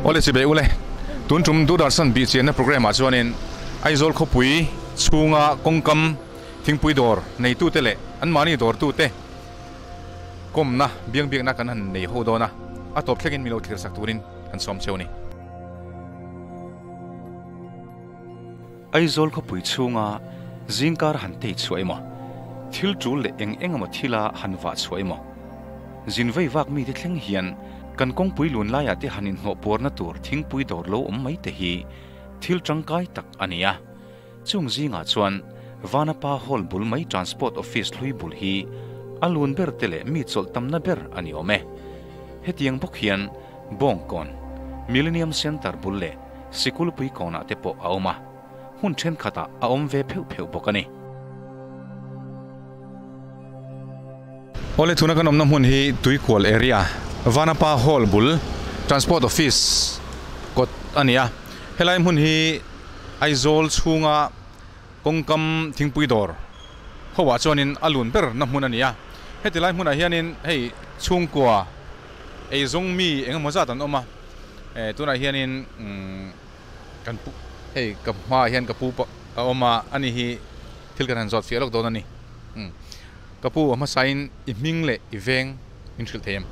Awle chibei ule, tun tum Doordarshan bih chianna programme ah chuanin Aizawl khawpui chhunga kawngkam thingpui dawr neitute leh anmahni dawrtute kawmna biang biakna kan han nei ho dawn a, a tawp thlengin min lo thlir sak turin kan sawm cheu a ni. Aizawl khawpui chhunga zingkar han tei chhuah emaw, thil tul leh eng eng emaw thila han vah chhuah emaw, zin vei vak mite thleng hian kan kawngpui lun laiah te han inhnawh puarna tur thingpui dawr lo awm mai te hi thil tangkai tak a ni a. Chung zingah chuan Vanapa Hall bul mai Transport Office hlui bul hi a lun ber te leh mi chawlh tamna ber a ni awm e. Hetiang bawk hian Bawngkawn, Millennium Centre bul leh Sikulpui kawnah te pawh a awm a, hmun thenkhatah a awm ve pheuh pheuh bawk a ni. Awle tuna kan awmna hmun hi Tuikual area, Vanapa Hall bul Transport Office kawt a ni a. Helai hmun hi Aizawl chhunga kawngkam thingpui dawr ho ah chuanin a lun ber na hmun a ni a. Heti lai hmunah hianin hei chhungkua eizawng mi eng emaw zat an awm a, tunah hianin kan pu hei ka hmaah hian ka pu a awm a, ani hi thil kan han zawt fiah lawk dawn a ni. Ka pu a hmasain i hming leh i veng min hrilh thei em?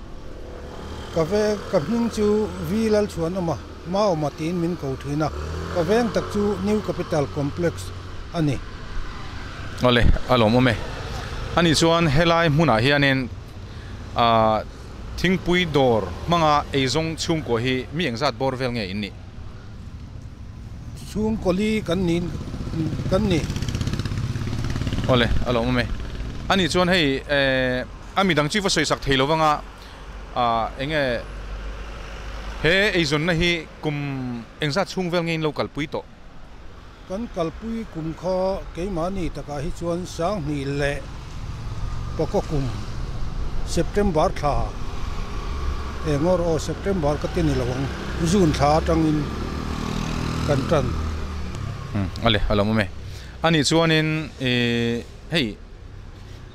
Ka veng ka hming chu V Lalchhuanawma Maawma tiin min ko thin a, ka veng tak chu New Capital Complex a ni. Awle, a lawmawm e. Ani chuan helai hmunah hianin Ahh thingpui dawr hmanga eizawng chhungkua hi mi engzat bawr vel nge in nih? Chhungkaw li kan ni kan ni. Awle, a lo awm e. Ani chuan hei eh a midang chu va sawi sak thei lo vanga ah enge he eizawnna hi kum engzat chhung vel nge in lo kalpui tawh? Kan kalpui kum kha keimahni takah hi chuan Sanghnih leh Pakaw kum September thla eng awr aw September ka ti ni lo ang June thla atangin kan tan. Umm ale a lo awm e. Anih chuanin ih hei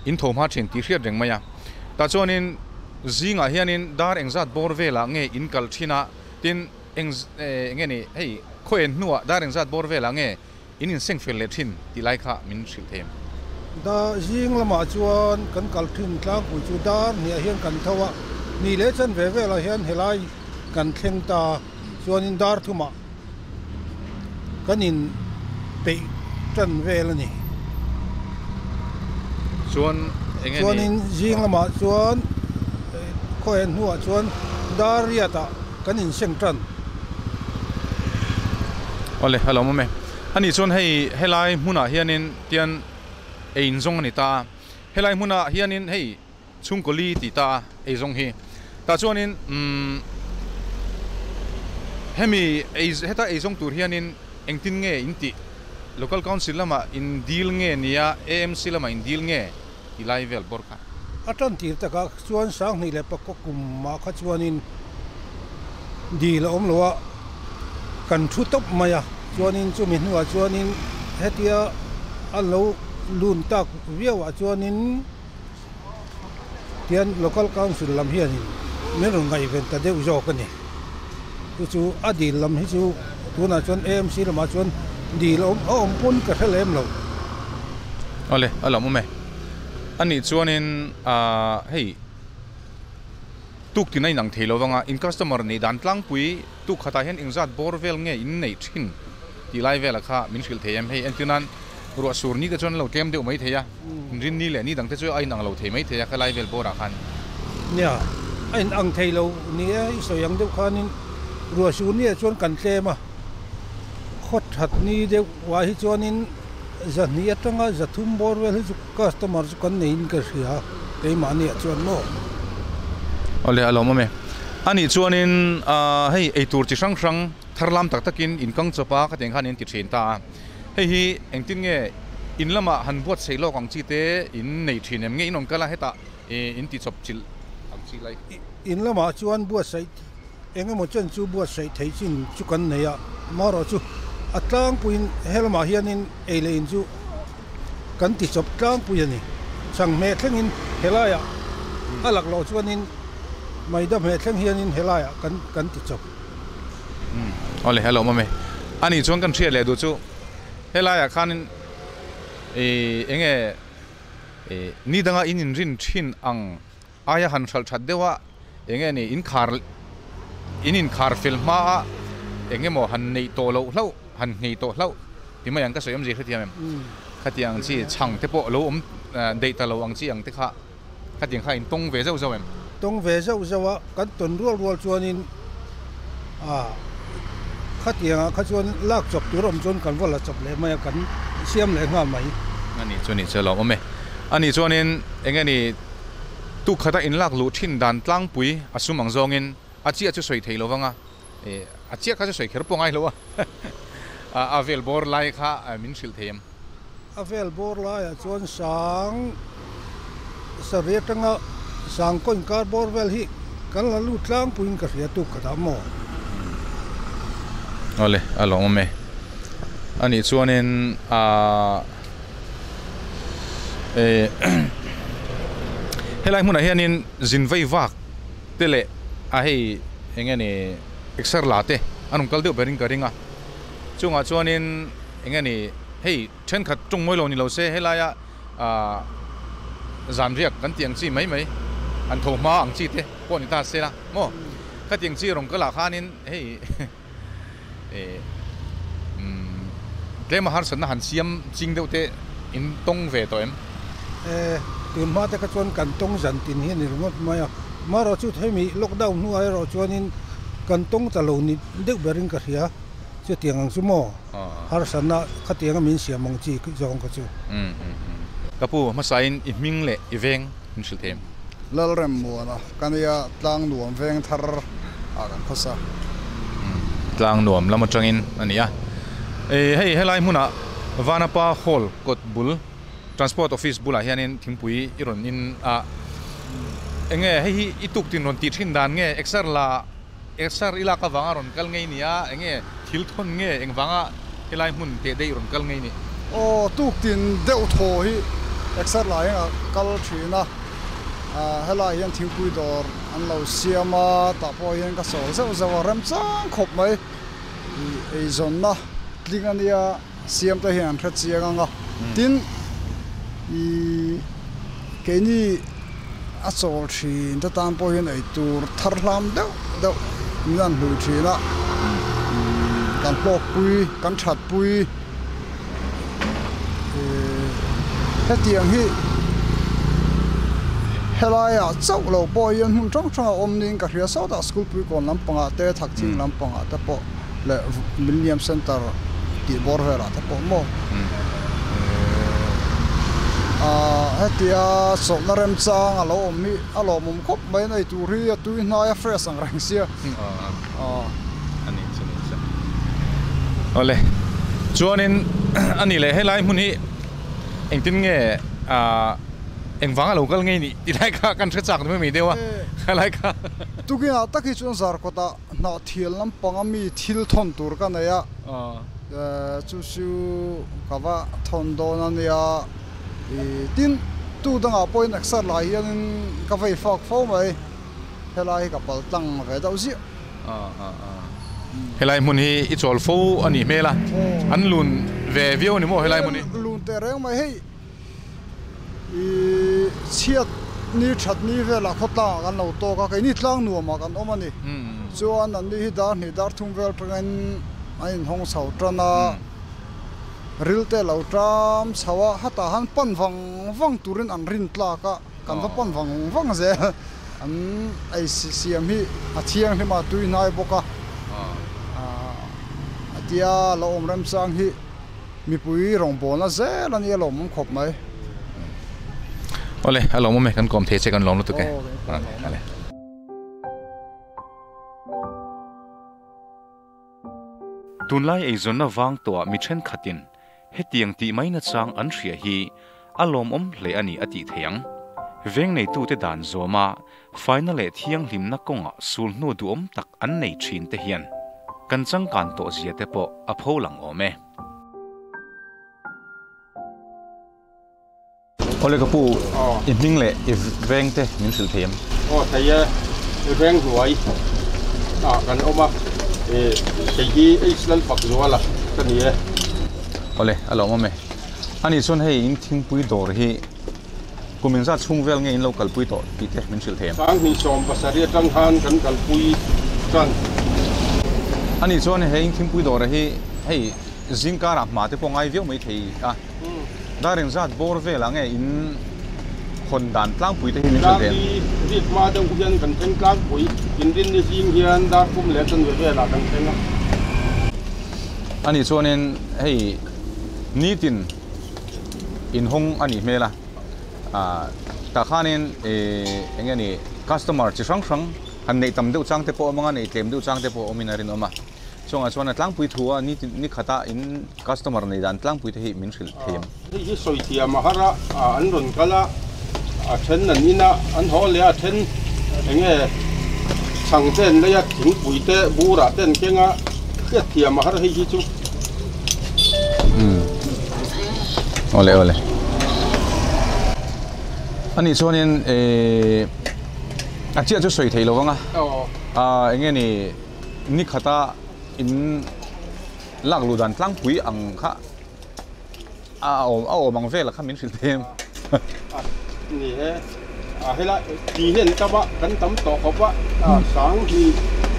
in tho hma thin tih hriat reng mai a. Tah chuanin zingah hianin dar engzat bawr velah nge in kal thin a tin Eng nge ni hei khaw en hnuah dar engzat bawr velah nge in inseng fel leh thin tih lai kha min hrilh thei em? Dar zing lamah chuan kan kal thin tlangpui chu dar hniah hian kan tho a, ni leh chan ve velah hian helai kan thleng ta chuanin dar thumah kan in peih tan vel a ni. Chuan eng nge ni? Chuanin zing lamah chuan khaw en hnuah chuan dar riatah kan inseng tan. Awle, a lawm awm e. Ani chuan hei helai hmunah hianin tian ei inzawng a ni ta a. Helai hmunah hianin hei chhungkaw li tih ta a ei zawng hi. Tah chuanin umm hemi ei heta ei zawng tur hianin engtin nge in tih? Local Council lamah in deal nge nia AMC lamah in deal nge tih lai vel bawr kha. A tan tir takah chuan Sanghnih leh Pakua kumah kha chuanin dil a awm lo a, kan thu tawp mai a, chuanin chumi hnuah chuanin hetia a lo lun tak viauah chuanin tian Local Council lam hianin min rawn ngaihven ta deuh zawk a ni. Chu chu a dil lam hi chu tunah chuan AMC lamah chuan dil a awm pawn ka hre lem lo. Awle, a lawm awm e. Anih chuanin aah hei tuk tin a inang thei lo vanga in customer neih dan tlangpui tuk khatah hian engzat bawr vel nge in neih thin tih lai velah kha min hrilh thei em? Hei entirnan ruah sur ni te chuan an lo tlem deuh mai thei a, rin ni leh ni dang te chu a inang lo thei mai thei a khalai vel bawrah khan. Nia, a inang thei lo ni e, i sawi ang deuh khanin ruah sur ni ah chuan kan tlem a, khaw that ni deuh ah hi chuanin zahnih atanga zathum bawr vel hi chu customer chu kan neiin ka hria keimahni ah chuan maw. Awle a lawm awm e. Anih chuanin hei eitur chi hrang hrang thar lam tak takin inkang chawp a khatiang khan in ti thin ta a. Hei hi engtin nge in lamah han buatsaih lawk ang chi te in nei thin em nge in rawn kal a hetah in ti chawp chilh ang chi lai. In lamah chuan buatsaih eng emaw chen chu buatsaih thei chin chu kan nei a, marawh chu a tlangpuiin he lamah hianin ei leh in chu kan ti chawp tlangpui a ni. Chhanghmeh thlengin helaiah a lak loh chuanin Maida hmeh thleng hianin helaiah kan ti chawp. Awle hello mame ani chuan kan hriat leh duh chu helaiah khanin ih eng nge ih ni danga in inrin thin ang aia han hralh that deuh a eng nge ni inkhar in inkhar fel hma a eng emaw han neih tawh loh hlauh han nghei tawh hlauh ti mai ang ka sawi awmzia hrethiam em khatiang chi chhang te pawh lo awm daih ta lo ang chi ang te kha khatiang kha in tawng ve zauh zauh em? Tawng ve zauh zauh a, kan tawn rual rual chuanin ah khatiangah kha chuan lak chawp tur awm chuan kan va la chawp leh mai a, kan siam leh nghal mai. A nih chu nih chu a lo awm e. A nih chuanin eng nge ni tuk khata in lak luh thin dan tlangpui a sum ang zawngin a chiah chu sawi thei lo vang a, a chiah kha chu sawi kher pawh ngai lo a, a vel bawr lai kha min hrilh thei em? A vel bawr laiah chuan sang sarih atanga sang kaw inkar bawr vel hi kan la lut tlangpuiin ka hria tuk khat ah maw? Awle, a lawmawm e. Anih chuanin aah eh helai hmunah hianin zin vei vak te leh a hei eng nge ni exer la te an rawn kal deuh berin ka ring a. Chungah chuanin eng nge ni hei thenkhat tawng mawi lo ni lo se helaia ah zan riak kan tih ang chi mai mai an tho hma ang chi te pawh ni ta se la maw khatiang chi rawn kal ah khanin hei eh umm tlema harsatna han siam ching deuh te in tawng ve tawh em? Eh tun hma te kha chuan kan tawng zan tin hi a ni ringawt mai a, marawh chu hemi lockdown hnuah erawh chuanin kan tawng ta lo ni deuh berin ka hria. Chutiang ang chu maw? Harsatna khatianga min siam ang chi zawng kha chu. Ka pu, hmasain i hming leh i veng min hrilh thei em? Lalremmuana, ka nia Tlangnuam veng thar ah kan khawsa. Tlangnuam lam atangin a ni a. Hei helai hmunah Vanapa Hall kawt bul Transport Office bulah hianin thingpui i rawn in a. Enge hei hi i tuktin rawn tih thin dan nge exer la Exer i lak avanga rawn kal ngei nia, enge thil thawn nge engvanga helai hmun teh daih rawn kal ngei ni? Aw, tuktin deuh thaw hi exer lai hian a kal thin a, helai hian thingpui dawr an lo siam a, tah pawh hian ka sawl zeuh zeuh a, remchang khawp mai eizawnna tling a nia, siam te hian an hre chiang ang a, tin ih keini a chawl thin te tan pawh hian eitur thar hlam deuh deuh min an hlui thin a, kan hlawkpui kan thatpui ih hetiang hi helaiah chauh lo pawh hian hmun hrang hrang a awm niin ka hria sawtah school puikawn lampangah te thakthing lampangah te pawh. leh Millennium Centre tih bawr velah te pawh maw ah hetia chawlhna remchang a lo awm hi a lawmawm khawp mai a nei tur hi a tui hnai a fresh ang reng sia ah ani chu ni chu awle chuanin ani leh helai hmun hi engtin nge ah engvanga lo kal ngei nih tih lai kha kan hre chak mai mai deuh a helai kha tukinah tak hi chuan zarkawtah Hnahthial lampanga mi thil thawn tur ka nei a, chu chu ka va thawn dawn a nia. Tin, tu dangah pawhin exer lai hianin ka vei fak fo mai, helai hi ka pal tlang ve deuh ziah. Helai hmun hi i chawl fo a nih hmel a, an lun ve viau a ni maw helai hmun hi? Lun teh reng mai hei. I chhiat ni that ni velah khawtlangah kan lo tawk a, keini tlang nuamah kan awm a ni. Chuan an ni hi dar hnih dar thum vel atangin an inhawng chho tan a, ril te lo ṭam chho a, hetah han pan vang vang turin an rin tlak a, kan va pan vang vang zel. An ei siam hi a thianghlim a, tui hnai bawk a, a tia lo awm remchang hi. Mipui rawngbawlna zel a nia lawmawm khawp mai. Awle, a lawmawm e, kan kawm thei che kan lawm lutuk e. Awle. Tunlai eizawnna vang tawhah mi thenkhatin hetiang tih mai nachang an hria hi a lawmawm hle a ni a tih thei ang. Veng neitute dan zawma faina leh thianghlimna kawngah sulhnu duhawm tak an nei thin te hian kan changkan tawh zia te pawh a pho lang awm e. Awle ka pu, i hming leh i veng te min hrilh thei em? Aw thei e, i veng hnuai ah kan awm a. Kei hi H Lalfakzuala ka ni e. Awle, a lawmawm e. Ani chuan hei in thingpui dawr hi kum engzat chhung vel nge in lo kalpui tawh tih te min hrilh thei em? 2017 atang khan kan kalpui tan. Ani chuan hei in thingpui dawr hi hei zingkarah hma te pawh ngai viau mai thei a. Dar engzat bawr velah nge in hawn dan tlangpui te hi min hrilh thei em? Dar hi rik hma deuh hian kan thleng tlangpui, inrinni zing hian dar kum leh chanve velah kan thleng a. Ani chuanin hei nitin inhawng a nih hmel a, tah khanin eng nge ni customer chi hrang hrang han neih tam deuh chang te pawh a awm ang a, neih tlem deuh chang te pawh a awmin a rinawm a. Chungah chuan a tlangpui thu a ni ni khata in customer nei dan tlangpui te hi min hrilh thei em? Hei hi sawi thiam a har a, an rawn kal a, a then an in a, an haw leh a, a then eng nge chhang te an lei a, thingpui te burah te an keng a, hriat thiam a har hei hi chu. Umm awle awle. Ani chuanin eh a chiah chu sawi thei lo vang a, eng nge ni. Ni khata in lak luh dan tlangpui ang kha a awm a awm ang vel kha min hrilh thei em? Ni e, a helai ti hian tam a, kan tam tawh khawp a, sang hnih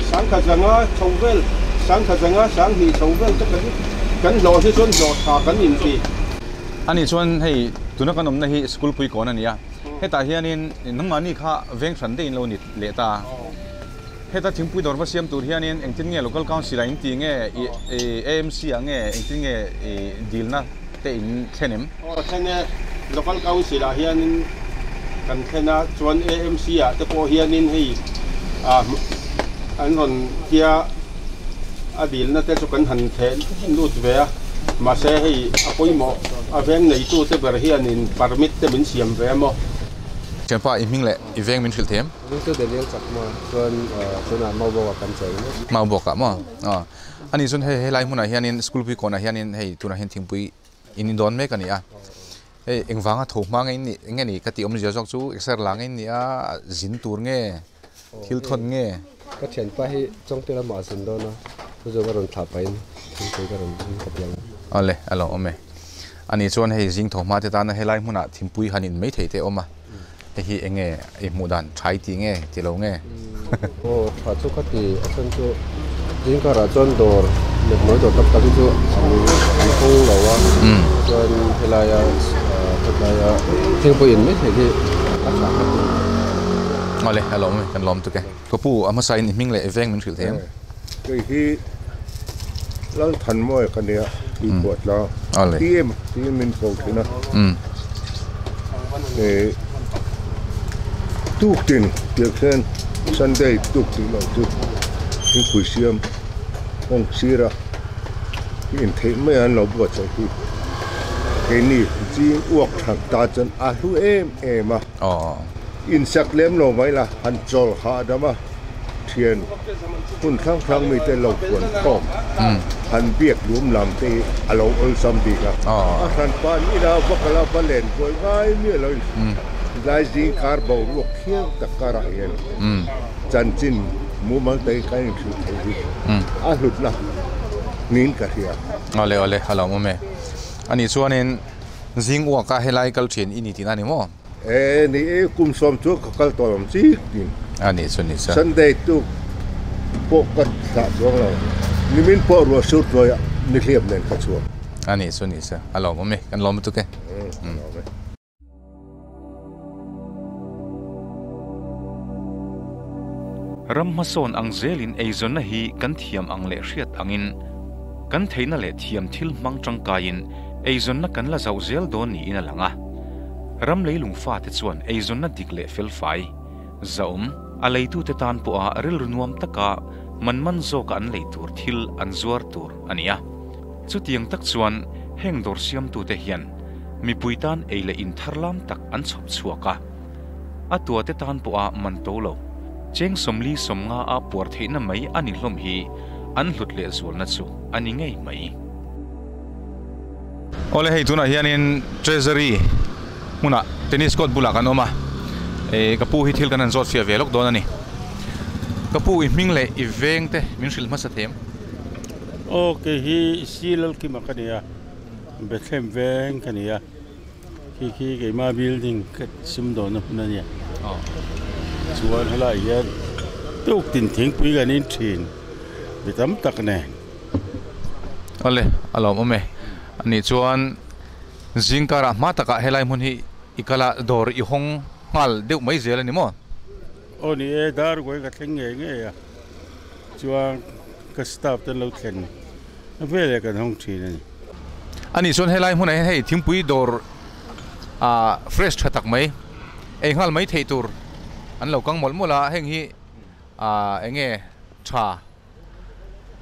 sang kha zanga chho vel, sang kha zanga sang hnih chho vel te kan kan hlawh hi chuan hlawh tha kan inti. Ani chuan hei tuna kan awmna hi school pui kawn a ni a, hetah hianin nangmahni kha veng hran daih in lo ni leh ta a. Heta thingpui dawr va siam tur hianin engtin nge Local Council ah in ti nge AMC ah nge engtin nge dilna te in thlen em? Aw thlen e, Local Council ah hianin kan thlen a, chuan AMC ah te pawh hianin hei an rawn tia a dilna te chu kan han theh lut ve a, mahse hei a pawimawh a veng neitu te ber hianin permit te min siam ve a maw? Thianpa i hming leh i veng min hrilh thei em? Hming chu Daniel Chakma chuan tunah Maubawk ah kan cheng mek. Maubawk ah maw? Aw. Ani chuan hei helai hmunah hianin school pui kawnah hianin hei tunah hian thingpui in in dawn mek a ni a. Hei engvanga tho hma nge in nih nge ni ka tih awmzia zawk chu exer la nge in nih a zin tur nge thil thawn nge? Ka thianpa hi Chawngte lamah a zin dawn a, chu zawng a rawn thlah pahin thingpui ka rawn in ka piang a. Awle a lo awm e. Ani chuan hei zing tho hma te tana helai hmunah thingpui han in mai thei te awm a. Hei hi eng nge i hmuh dan tha i tih nge ti lo nge? Aw tha chu ka ti a chhan chu zing karah chuan dawr let mai dawr tak tak hi chu an hawng lo a chuan helaia helaia thingpui in mai thei hi a tha ka ti. Awle a lawm kan lawm tuk e. Ka pu a hmasa in i hming leh i veng min hrilh thei em? Kei hi Lalthanmawia ka nia tih pawh tlang TM tiin min ko thin a. Tuktin tiang khian Sunday tuk tih loh chu thingpui siam kawng sira intheih mai an lo buatsaih hi keini zing uak than ta chuan a hlu em em a. Insak lem lo mai la han chawl hahdam a. Thian hun hrang hrang mite lo puan khawm han biak lum lam te hi a lo awlsam bik a. A hran pan ina va kal a va len buai ngai miah lo in lai zing kar boruak thiang tak karah hian chanchin mumal te hi kan inhrilh thei hi a hlutna niin ka hria. Awle awle a lo awm e. Ani chuanin zing uaka helai kal thin i ni tihna a ni maw? E ni e, kum sawm chu ka kal tawh ang chik tin. A nih chu ni chuan. Sunday tuk pawh ka thlah chuang lo. Nimin pawh ruah sur tuaiah nihliap nen ka chhuak. A nih chu ni chuan. A lawmawm e, kan lawm lutuk e. A lawm e. Ram hmasawn ang zelin eizawnna hi kan thiam ang leh hriat angin kan theihna leh thiam thil hmang tangkaiin eizawnna kan la zauh zel dawn niin a lang a. Ram leilung fate chuan eizawnna dik leh felfai, zahawm, a leitute tan pawha rilru nuam taka man man zawka an lei tur thil an zuar tur a ni a. Chutiang tak chuan heng dawr siamtute hian mipui tan ei leh in thar lam tak an chhawp chhuak a. A tuate tan pawha man to lo, cheng 40 50 a puar theihna mai a ni hlawm hi an hlut lehzualna chu a ni ngei mai. Awle hei tunah hianin Treasury hmunah tennis court bulah kan awm a, eh ka pu hi thil kan han zawt fiah ve lawk dawn a ni. Ka pu i hming leh i veng te min hrilh hmasa them. Aw kei hi Silalkima ka ni a, Bethlehem veng ka ni a. Khi khi keimah building ka sumdawnna hmun a nia. Chuan helaiah hian tuk tin thingpui kan in thin mi tam tak nen. Awle a lawmawm e. Anih chuan zingkarah hma takah helai hmun hi i kal a dawr i hawng nghal deuh mai zel a ni maw? Aw ni e, dar kuai ka thleng ngei ngei a, chuan ka staff te an lo thlen veleh kan hawng thin a ni. Anih chuan helai hmunah hian hei thingpui dawr ah fresh tha tak mai ei nghal mai theih tur an lo kang mawlh mawlh a, heng hi ah eng nge tha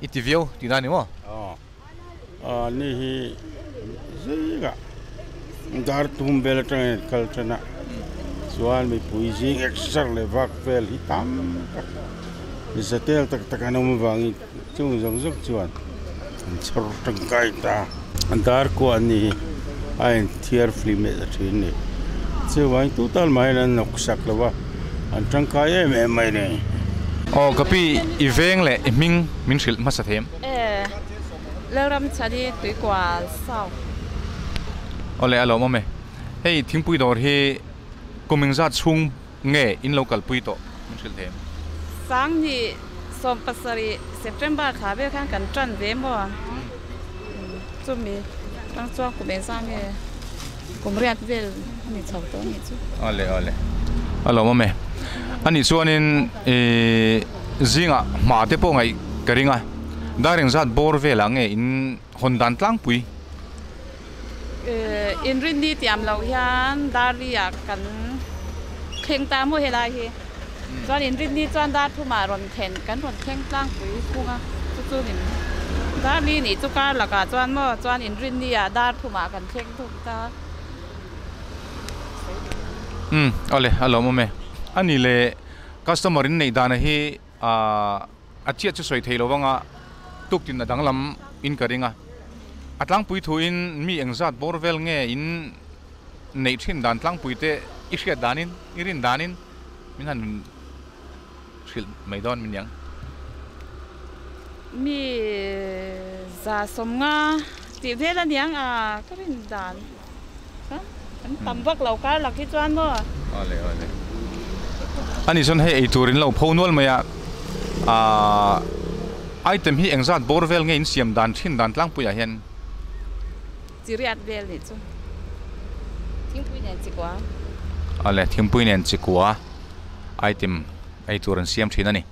i ti viau tihna a ni maw? Aw, ani hi zingah dar tum vel atangin an kal tan a, chuan mipui zing exer leh vak vel hi tam tak zatel tak tak an awm avangin Chung zawng zawng chuan an chhawr tangkai ta. Dar kuah an ni hi a inthiar flim leh ta thin a ni. Chuvangin tu tal mahin an nawk sak lo va, an tangkai em em mai a ni. Aw ka pi, i veng leh i hming min hrilh hmasa them. E, Lalramchhani Tuikual South. Awle a lawmawm e. Hei thingpui dawr hi kum engzat chhung Nge in lo kalpui tawh min hrilh thei em? Sanghnih 17 September thla vel khan kan tan ve maw? Chumi tang chuan kum engzah nge kum riat vel a ni chho tawh a nih chu. Awle awle a lawmawm e. Anih chuanin ih zingah hma te pawh ngaih ka ring a, dar engzat bawr velah nge in hawn dan tlangpui? Inrinni tiam loh hian Darli-ah kan thleng ta maw helai hi. Chuan Inrinni chuan dar thumah rawn thlen kan rawn thleng tlangpui thung a, chu chu nin Darli nih chu kar lakah chuan maw chuan Inrinni-ah dar thumah kan thleng thung ta. Umm awle a lawmawm e. Ani leh customer in neih dana hi A chiah chu sawi thei lo vanga tuktin a danglam in ka ring a. A tlangpui thu in mi engzat bawr vel nge in neih thin dan tlangpui te i hriat danin, i rin danin min han hrilh mai dawn min niang. Mi za sawmnga tih vel a niang a ka rin dan. Kan tam vak lo kar lak hi chuan maw? Awle awle. Ani chuan hei ei tur in lo pho nual mai a, aah item hi engzat bawr vel nge in siam dan thin dan tlangpui ah hian? Chiriat vel nih chu thingpui nen chikua. Awle thingpui nen chikua item ei tur an siam thin a ni.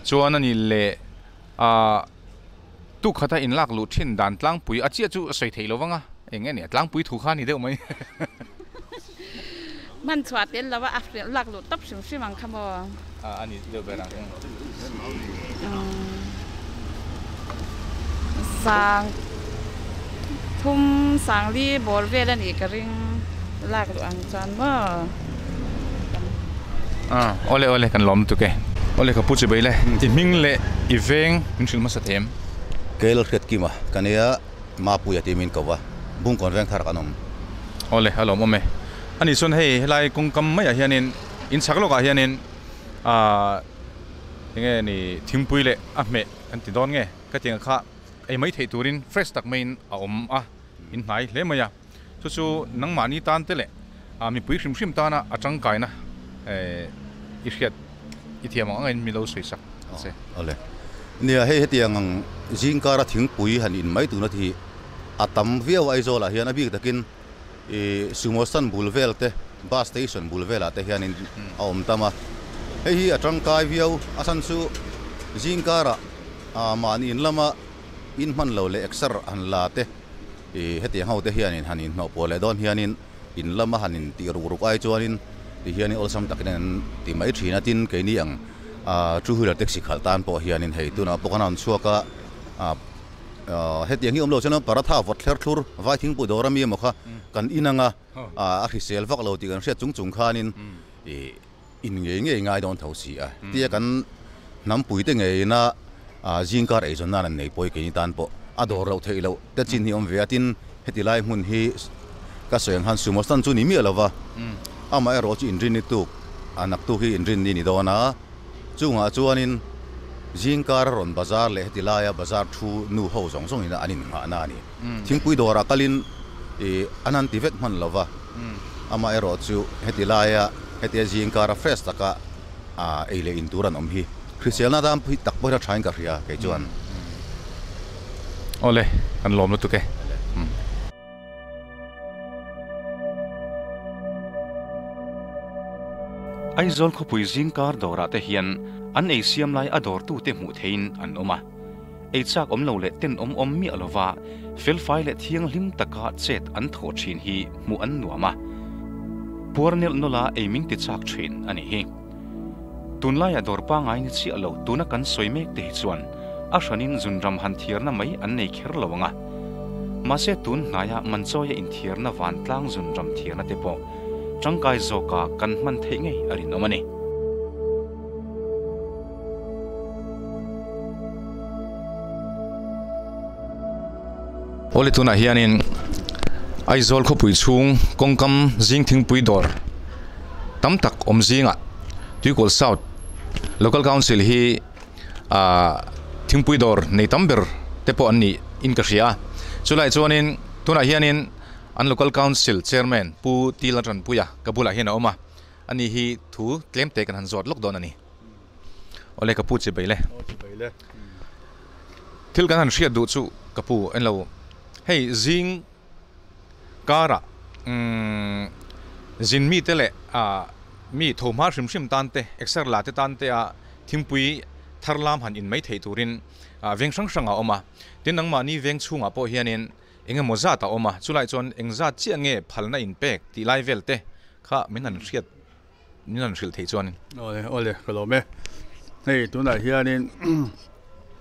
Chuan ani leh aah. Tu khata in lak luh thin dan tlangpui a chiah chu a sawi theih lo vang a, eng nge nia tlangpui thu kha a ni deuh mai. Hman chhuah tel lo a, a lak luh tawp hrim hrim ang kha maw? A ni deuh ber ang. Sang thum sangli bawr vel a nih ka ring lak luh ang chuan maw? Awle awle kan lawm lutuk e. Awle ka pu chi bai le i hming leh i veng min hrilh hmasa thei em? Kel hriat kim a ka nia Mapuia tih min ko va Bungkawn veng thar kan awm. Awle a lawm awm e. Ani chuan hei helai kawngkam maiah hianin in chhak lawkah hianin ahh enge ni thingpui leh a hmeh kan ti dawn nge ka tiang kha ei mai theih turin fresh tak maiin a awm a in hnai hle mai a. Chu chu nangmahni tan te leh mipui hrim hrim tana a tangkaina i hriat i thiam ang angin mi lo sawi sak ang che. Awle. Nia hei hetiang ang zingkara thingpui han in mai tuna hi a tam viau a Aizawlah hian a bik takin i sumo stand bul vel te bus station bul velah te hianin a awm tam a. Hei hi a tangkai viau a chhan chu zingkara mahni in lama in hman lo leh exer han la te I hetiang ho te hianin han inhnawh puah leh dawn hianin in lama han in tih ruk ruk ai chuanin ti hianin awlsam takin an ti mai thin a, tin keini ang two wheeler taxi khalh tan pawh hianin hei tunah pawh khan a rawn chhuak a, hetiang hi awm lo chuan paratha vawt thler thlur vai thingpui dawr ami emaw kha kan in anga a hrisel vak lo tih kan hriat chung chung khanin i in ngei ngei ngai dawn tho si a, tia kan hnampui te ngeina zingkar eizawn nan an nei pawi keini tan pawh a dawr loh theih loh te chin hi awm ve a, tin heti lai hmun hi ka sawi ang khan sumo stand chu ni miah lo va, amaherawh chu inrinni tuk a naktuk hi inrinni ni dawn a, chungah chuanin. Zingkar a rawn bazar leh heti laia bazar thu nu ho zawng zawng in an innghahna a ni. Thingpui dawrah kalin ih an han ti vek hman lo va, amaherawh chu heti laia hetia zingkara fresh taka ei leh in tur an awm hi hriselna atan tak pawhin a thain ka hria kei chuan. Awle, kan lawm lutuk e. Aizawl khawpui zingkar dawrah te hian an ei siam lai a dawrtute hmuh theihin an awm a. Ei chak awm lo leh tenawm awm miah lova felfai leh thianghlim taka chet an thawh thin hi hmuh an nuam a. Puar nelh nawla ei min ti chak thin a nih hi. Tunlaiah dawr pangngai ni chiah lo tuna kan sawi mek te hi chuan a hranin zunram han thiarna mai an nei kher lo ang a. Mahse tun hnaia Manchawia inthiarna vantlang zunram thiarna te pawh tangkai zawka kan hman theih ngei a rinawm a ni. Awle tunah hianin Aizawl khawpui chhung kawngkam zing thingpui dawr tam tak awm zingah Tuikawl South Local Council hi ah thingpui dawr nei tam ber te pawh an nih in ka hria a chulai chuanin tunah hianin an Local Council Chairman Pu Tila Tanpuia ka bulah hian a awm a ani hi thu tlem te kan han zawt lawk dawn a ni. Awle ka pu chi bai le. Thil kan han hriat duh chu ka pu en lo hei zing karah umm zin mite leh ah mi tho hma hrim hrim tan te exer la te tan te a thingpui thar lam han in mai theih turin ah veng hrang hrang a awm a tin nangmahni veng chhungah pawh hianin eng emaw zat a awm a chulai chuan eng zat chiah nge phalna in pek tih lai vel te kha min han hriat min han hrilh theih chuanin. Awle awle ka lawm e. Hei tunah hianin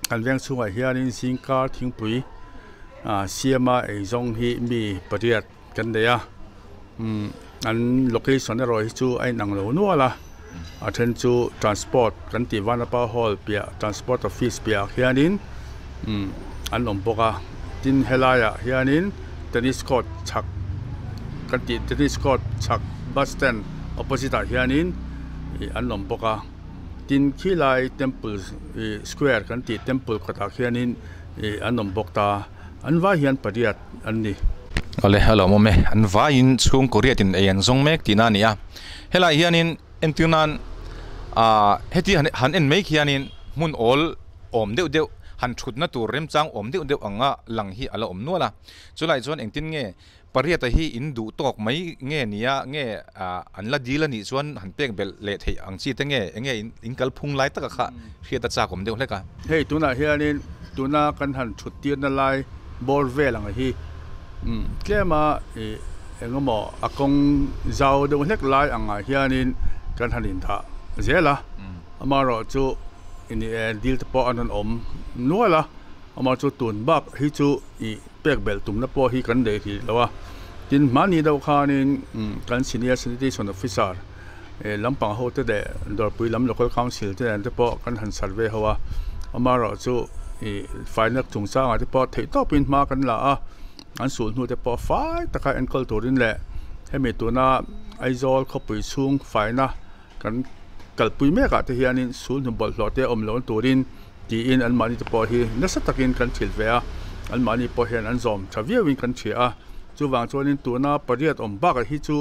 kan veng chhungah hianin zingkar thingpui ah siama eizawng hi mi pariat kan nei a umm an location erawh hi chu a inang lo nual a a then chu transport kan tih Vanapa hall piah transport office piah ah hianin umm an awm bawk a tin helaiah hianin tennis court chhak kan tih tennis court chhak bus stand opposite ah hianin ih an awm bawk a tin khilai temple ih square kan tih temple kawtah khianin ih an awm bawk ta an vai hian pariat an ni. Awle a lawmawm e an vaiin chhungkaw riatin ei an zawng mek tihna a ni a helaiah hianin entir nan ah heti han en mai khianin hmun awl awm deuh deuh han thutna tur remchang awm deuh deuh anga lang hi a la awm nual a chulai chuan engtin nge Pariata hi in duh tawk mai nge nia nge an la dil a nih chuan han pek belh leh theih ang chi te nge enge in kal phung lai taka kha hriat a chak awm deuh hlek a. Hei tunah hianin tuna kan han thut tirna lai bawr vel ang hi tlema ih engemaw a kawng zau deuh hlek lai angah hianin kan han indah zel a, amaherawhchu dil te pawh an rawn awm nual a, amaherawhchu tun bak hi chu ih. Pek belh tumna pawh hi kan nei rih lo a, tin hmani deuh khanin kan Senior Sanitation Officer lampang ho te leh Dawrpui lam Local Council te nen te pawh kan han survey ho a, amaherawh chu ih faina chungchangah te pawh theih tawpin hma kan la a, an sulh hnu te pawh fai taka enkawl turin leh hemi tuna Aizawl khawpui chhung faina kan kalpui mekah te hianin sulhnu bawlhhlawh te awm lo turin tiin anmahni te pawh hi nasa takin kan thil ve a, anmahni pawh hian an zawm tha viauin kan hria a, chuvang chuanin tuna pariat awm bakah hi chu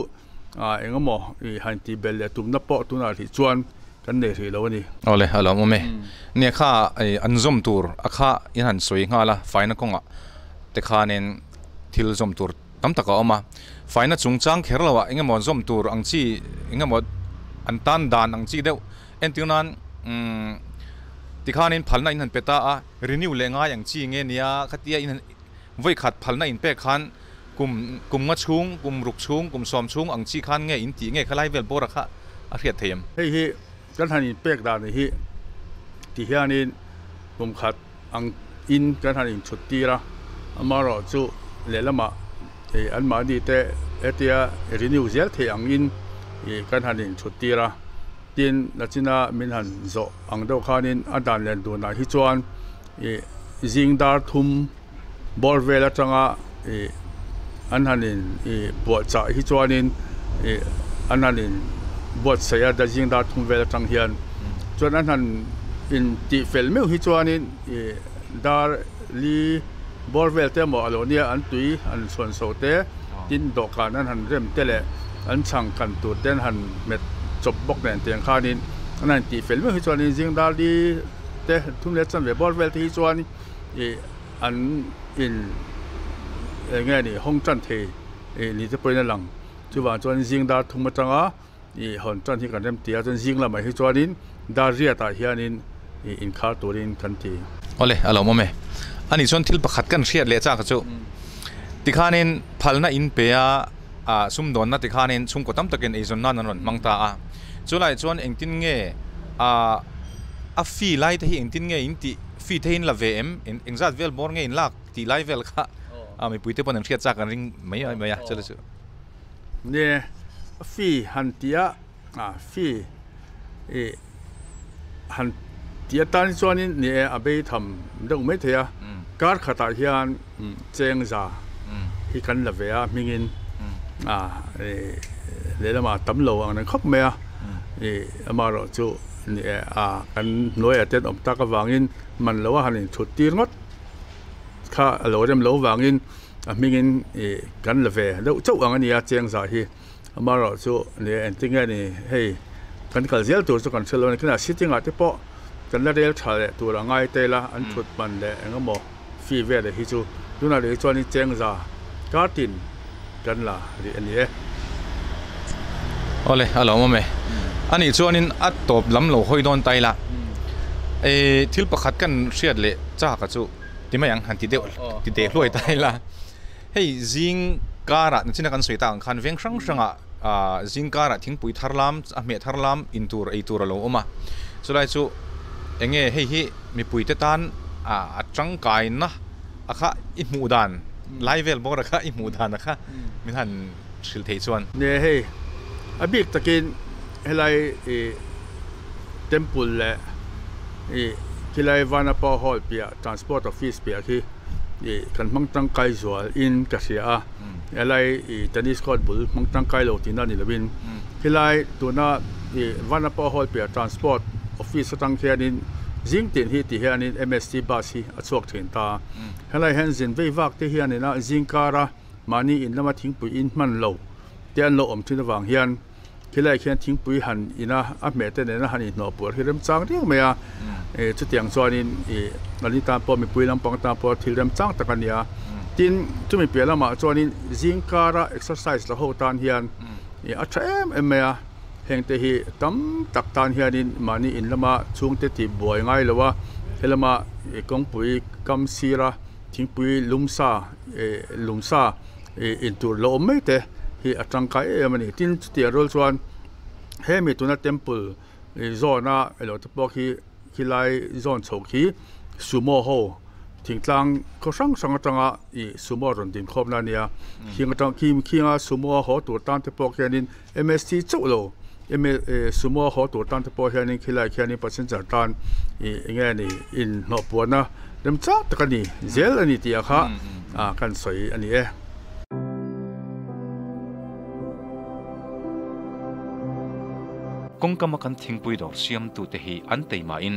ah eng emaw ih han tih belh leh tumna pawh tunah rih chuan kan nei rih lo a ni. Awle a lo awm e. Nia kha ih an zawm tur a kha in han sawi nghal a, faina kawngah te khanin thil zawm tur tam tak a awm a, faina chungchang kher loah eng emaw zawm tur ang chi eng emaw an tan dan ang chi deuh Entir nan umm tikhanin phalna in han pe ta a, renew leh ngai ang chi nge nia khatia in han vawi khat phalna in pek khan kum kum nga chhung, kum ruk chhung, kum sawm chhung ang chi khan nge in tih nge khalai vel bawra kha a hriat thei em? Hei hi kan han in pek dan hi ti hianin kum khat ang in kan han in chhut tir a, amaherawh chu lehlamah ih anmahni te hetia renew zel theih ang in ih kan han in chhut tir a. Tin, nachina min han zawh ang deuh khanin a dan len dunah hi chuan ih zing dar thum bawr vel atanga ih an han in ih buahchah hi chuanin ih an han in buatsaih a zing dar thum vel atang hian chuan an han in ti fel meu hi chuanin i dar li bawr vel te emaw a lo nia an tui an chhuan so te tin dawhkan an han rem te leh an chhang kan tur te an han hmet chawp bawk nen tiang khanin an han tih fel meu hi chuanin zing dar li te thum leh chanve bawr vel te hi chuan ih an in eng nge ni hawng tan thei ih ni te pawhin a lang chuvang chuan zing dar thum atanga ih hawn tan hi kan rem ti a chuan zing lamah hi chuanin dar riat ah hianin ih inkhar turin kan ti. Awle a lo awm e. Ani chuan thil pakhat kan hriat leh chak chu tikhanin phalna in pe a ah sumdawnna tikhanin chhungkaw tam takin eizawn nan an rawn hmang ta a chulai chuan engtin nge ah a fee lai te hi engtin nge in tih fee te hi in la ve em engzat vel bawr nge in lak tih lai vel kha ah mipui te pawn an hriat chak an ring mai mai a chula chu. Nge fee han tia a fee ih han tih atan chuanin ni e a bei tham deuh mai thei a kar khatah hian cheng za hi kan la ve a hmingin a ih lehlamah tam lo ang reng khawp mai a ih amaherawh chu ni e a kan hnuaiah te an awm tak avangin man loa han inthut tir ngawt kha a lo rem lo vangin. A hmingin ih kan la ve deuh chauh ang a nia cheng zah hi amaherawh chu ni engtin nge ni hei kan kal zel tur chu kan hre lo a ni kinah sitting ah te pawh kan la rel tha leh tur a ngai tel a an thut man leh eng emaw fee vel hi chu tunah leh hi chuanin cheng za kar tin kan la rih a ni e. Awle a lo awm e. Anih chuanin a tawp lam lo hawi dawn ta ila ih thil pakhat kan hriat leh chak a chu. Ti mai ang han ti deuh ti teh hluai ta ila hei zing karah nachina kan sawi tak ang khan veng hrang hrangah ah zing karah thingpui thar lam a hmeh thar lam in tur ei tur a lo awm a chulai chu eng nge hei hi mipui te tan ah a tangkaina a kha i hmuh dan lai vel bawk a kha i hmuh dan a kha min han hrilh theih chuan. Nge hei a bik takin helai ih temple leh ih khilai Vanapa hall piah transport office piah khi ih kan hmang tangkai zual in ka hria a helai ih tennis court bul hmang tangkai lo tihna ni lovin khilai tuna ih Vanapa hall piah transport office atang khianin zing tin hi ti hianin M_S_T bus hi a chhuak thin ta helai hian zin vei vak te hianin a zing kara mahni in lama thingpui in hman lo te an lo awm thin avang hian khilai khian thingpui han in a a hmeh te nena han inhnawh puar hi remchang riau mai a ih chutiang chuanin ih ani tan pawh mipui lampang tan pawh thil remchang tak a ni a tin chumi piah lamah chuanin zing kara exercise la ho tan hian ih a tha em em mai a heng te hi tam tak tan hianin mahni in lama chhungte tih buai ngai lo a helama ih kawngpui kam sira thingpui lumsa ih lumsa ih intur la awm mai te hi a tangkai em em a ni tin chutiang rual chuan hemi tuna temple ih zawn a elo te pawh khi khilai zawn chho khi sumo ho thingtlang khaw hrang hrang atanga ih sumo rawn din khawm na a nia khing atang khinga sumo a haw tur tan te pawh khianin M_S_T chauh lo sumo a haw tur tan te pawh hianin khilai khianin passenger tan ih eng nge ni inhnawh puahna remchang tak a ni zel a ni tih ah kha ah kan sawi a ni e. Kawngkama kan thingpui dawr siamtute hi an teimahin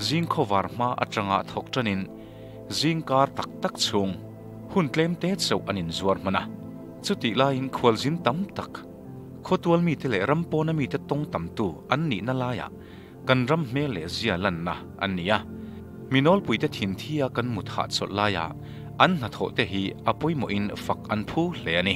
zing khawvar hma atanga thawk tanin zing kar tak tak chhung hun tlem te chauh an inzuar hman a, chutih laiin khualzin tam tak Khawtual mite leh ram pawna mite tawng tamtu an nihna laiah kan ram hmel leh zia lanna an ni a. Mi nawlpuite thinthia kan mut hahchawlh laia an hnathawhte hi a pawimawhin fak an phu hle a ni.